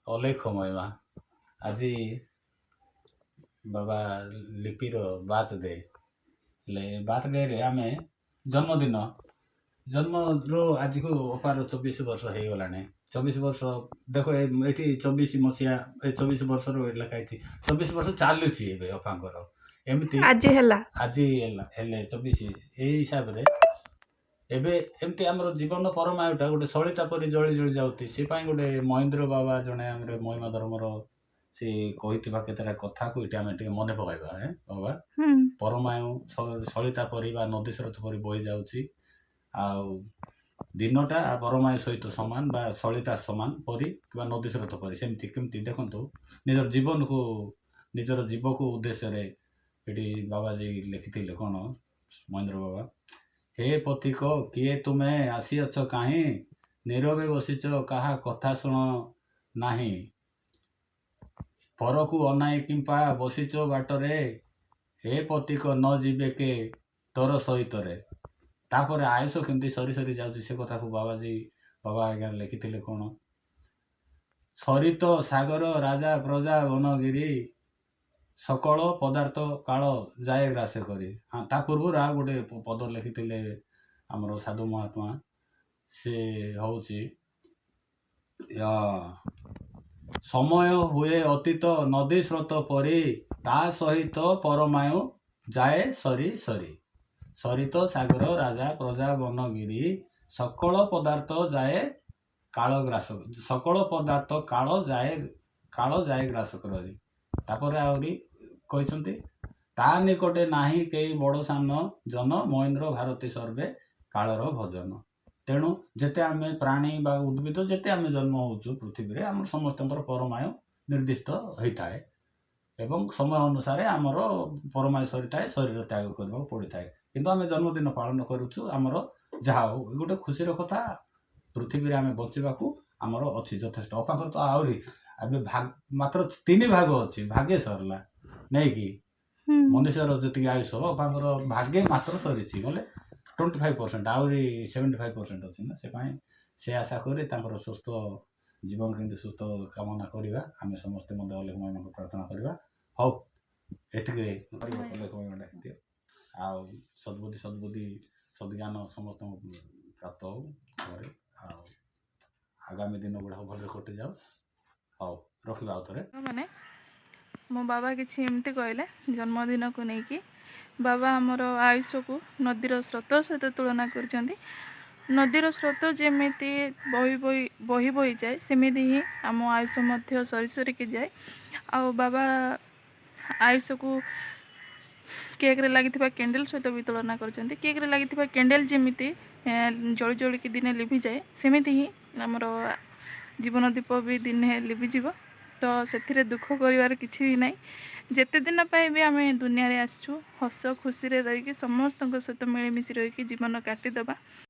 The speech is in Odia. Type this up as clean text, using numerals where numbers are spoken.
ଅଲେଖ ମହିମା। ଆଜି ବାବା ଲିପିର ବାର୍ଥଡେ। ହେଲେ ବାର୍ଥଡେରେ ଆମେ ଜନ୍ମଦିନ, ଜନ୍ମରୁ ଆଜିକୁ ଅପାର 24 ବର୍ଷ ହେଇଗଲାଣି। 24 ବର୍ଷ ଦେଖ, ଏଠି 24 ମସିହା, ଏ 24 ବର୍ଷର ଏଠି ଲେଖା ହେଇଛି। 24 ବର୍ଷ ଚାଲୁଛି ଏବେ ଅପାଙ୍କର ଏମିତି। ଆଜି ହେଲା। ଆଜି ହେଲା, ହେଲେ 24। ଏଇ ହିସାବରେ ଏବେ ଏମିତି ଆମର ଜୀବନ ପରମାୟୁଟା ଗୋଟେ ସଳିତା ପରି ଜଳି ଜଳି ଯାଉଛି। ସେ ପାଇଁ ଗୋଟେ ମହେନ୍ଦ୍ର ବାବା ଜଣେ ଆମର ମହିମା ଧର୍ମର, ସେ କହିଥିବା କେତେଟା କଥାକୁ ଏଠି ଆମେ ଟିକେ ମନେ ପକାଇବା। ହେଁ ବାବା? ହୁଁ। ପରମାୟୁ ସଳିତା ପରି ବା ନଦୀ ସ୍ରୋତ ପରି ବହି ଯାଉଛି, ଆଉ ଦିନଟା ପରମାୟୁ ସହିତ ସମାନ ବା ସଳିତା ସମାନ ପରି କିମ୍ବା ନଦୀ ସ୍ରୋତ ପରି। ସେମିତି କେମିତି ଦେଖନ୍ତୁ, ନିଜର ଜୀବନକୁ, ନିଜର ଜୀବକୁ ଉଦ୍ଦେଶ୍ୟରେ ଏଠି ବାବାଜୀ ଲେଖିଥିଲେ କ'ଣ ମହେନ୍ଦ୍ର ବାବା? ହେ ପଥିକ, କିଏ ତୁମେ, ଆସିଅଛ କାହିଁ, ନୀରବେ ବସିଛ, କାହା କଥା ଶୁଣ ନାହିଁ, ପରକୁ ଅନାଇ କିମ୍ପା ବସିଛ ବାଟରେ, ହେ ପଥିକ, ନ ଯିବେ କେ ତୋର ସହିତରେ? ତାପରେ ଆୟୁଷ କେମିତି ସରି ସରି ଯାଉଛି, ସେ କଥାକୁ ବାବାଜୀ ବାବା ଆଜ୍ଞା ଲେଖିଥିଲେ କ'ଣ? ସରିତ ସାଗର ରାଜା ପ୍ରଜା ବନଗିରି, ସକଳ ପଦାର୍ଥ କାଳ ଯାଏ ଗ୍ରାସ କରି। ହଁ, ତା ପୂର୍ବରୁ ଆଉ ଗୋଟେ ପଦ ଲେଖିଥିଲେ ଆମର ସାଧୁ ମହାତ୍ମା। ସେ ହଉଛି ସମୟ ହୁଏ ଅତୀତ ନଦୀ ସ୍ରୋତ ପରି, ତା ସହିତ ପରମାୟୁ ଯାଏ ସରି ସରି। ସରିତ ସାଗର ରାଜା ପ୍ରଜା ବନଗିରି, ସକଳ ପଦାର୍ଥ ଯାଏ କାଳ ଗ୍ରାସ, ସକଳ ପଦାର୍ଥ କାଳ ଯାଏ ଗ୍ରାସ କରି। ତାପରେ ଆହୁରି କହିଛନ୍ତି, ତା ନିକଟେ ନାହିଁ କେହି ବଡ଼ ସାନ ଜନ, ମହେନ୍ଦ୍ର ଭାରତୀ ସର୍ବେ କାଳର ଭଜନ। ତେଣୁ ଯେତେ ଆମେ ପ୍ରାଣୀ ବା ଉଦ୍ଭିଦ, ଯେତେ ଆମେ ଜନ୍ମ ହେଉଛୁ ପୃଥିବୀରେ, ଆମର ସମସ୍ତଙ୍କର ପରମାୟୁ ନିର୍ଦ୍ଦିଷ୍ଟ ହୋଇଥାଏ ଏବଂ ସମୟ ଅନୁସାରେ ଆମର ପରମାୟୁ ସରିଥାଏ, ଶରୀର ତ୍ୟାଗ କରିବାକୁ ପଡ଼ିଥାଏ। କିନ୍ତୁ ଆମେ ଜନ୍ମଦିନ ପାଳନ କରୁଛୁ, ଆମର ଯାହା ହଉ ଏ ଗୋଟେ ଖୁସିର କଥା। ପୃଥିବୀରେ ଆମେ ବଞ୍ଚିବାକୁ ଆମର ଅଛି ଯଥେଷ୍ଟ। ଅପାଙ୍କର ତ ଆହୁରି ଏବେ ଭାଗ ମାତ୍ର ତିନି ଭାଗ ଅଛି, ଭାଗେ ସରିଲା ନାଇକି? ହୁଁ। ମନୁଷ୍ୟର ଯେତିକି ଆୟୁଷ, ଅପାଙ୍କର ଭାଗେ ମାତ୍ର ସରିଛି ବୋଲେ 25%, ଆହୁରି 75% ଅଛି ନା। ସେ ପାଇଁ ସେ ଆଶା କରି ତାଙ୍କର ସୁସ୍ଥ ଜୀବନ କେମିତି ସୁସ୍ଥ କାମନା କରିବା ଆମେ ସମସ୍ତେ ମଧ୍ୟ, ଅଲେଖ ମହିମାଙ୍କୁ ପ୍ରାର୍ଥନା କରିବା। ହଉ, ଏତିକି ଅଲେଖ ମହିମା ଡାକିଦିଅ। ଆଉ ସଦ୍ବୁଦ୍ଧି ସଦ୍ବୁଦ୍ଧି ସଦ୍ଜ୍ଞାନ ସମସ୍ତଙ୍କୁ ପ୍ରାପ୍ତ ହଉ ଘରେ, ଆଉ ଆଗାମୀ ଦିନ ଗୁଡ଼ାକ ଭଲରେ କଟିଯାଉ। ହଉ, ରଖିବା ଆଉ ଥରେ। ମାନେ ମୋ ବାବା କିଛି ଏମିତି କହିଲେ ଜନ୍ମଦିନକୁ ନେଇକି। ବାବା ଆମର ଆୟୁଷକୁ ନଦୀର ସ୍ରୋତ ସହିତ ତୁଳନା କରିଛନ୍ତି। ନଦୀର ସ୍ରୋତ ଯେମିତି ବହି ବହି ବହି ବହି ଯାଏ, ସେମିତି ହିଁ ଆମ ଆୟୁଷ ମଧ୍ୟ ସରି ସରିକି ଯାଏ। ଆଉ ବାବା ଆୟୁଷକୁ କେକ୍ରେ ଲାଗିଥିବା କ୍ୟାଣ୍ଡେଲ୍ ସହିତ ବି ତୁଳନା କରିଛନ୍ତି। କେକ୍ରେ ଲାଗିଥିବା କ୍ୟାଣ୍ଡେଲ୍ ଯେମିତି ଜଳି ଜଳିକି ଦିନେ ଲିଭିଯାଏ, ସେମିତି ହିଁ ଆମର ଜୀବନ ଦୀପ ବି ଦିନେ ଲିଭିଯିବ। ତ ସେଥିରେ ଦୁଃଖ କରିବାର କିଛି ବି ନାହିଁ। ଯେତେ ଦିନ ପାଇଁ ବି ଆମେ ଦୁନିଆରେ ଆସିଛୁ, ହସ ଖୁସିରେ ରହିକି, ସମସ୍ତଙ୍କ ସହିତ ମିଳିମିଶି ରହିକି ଜୀବନ କାଟିଦେବା।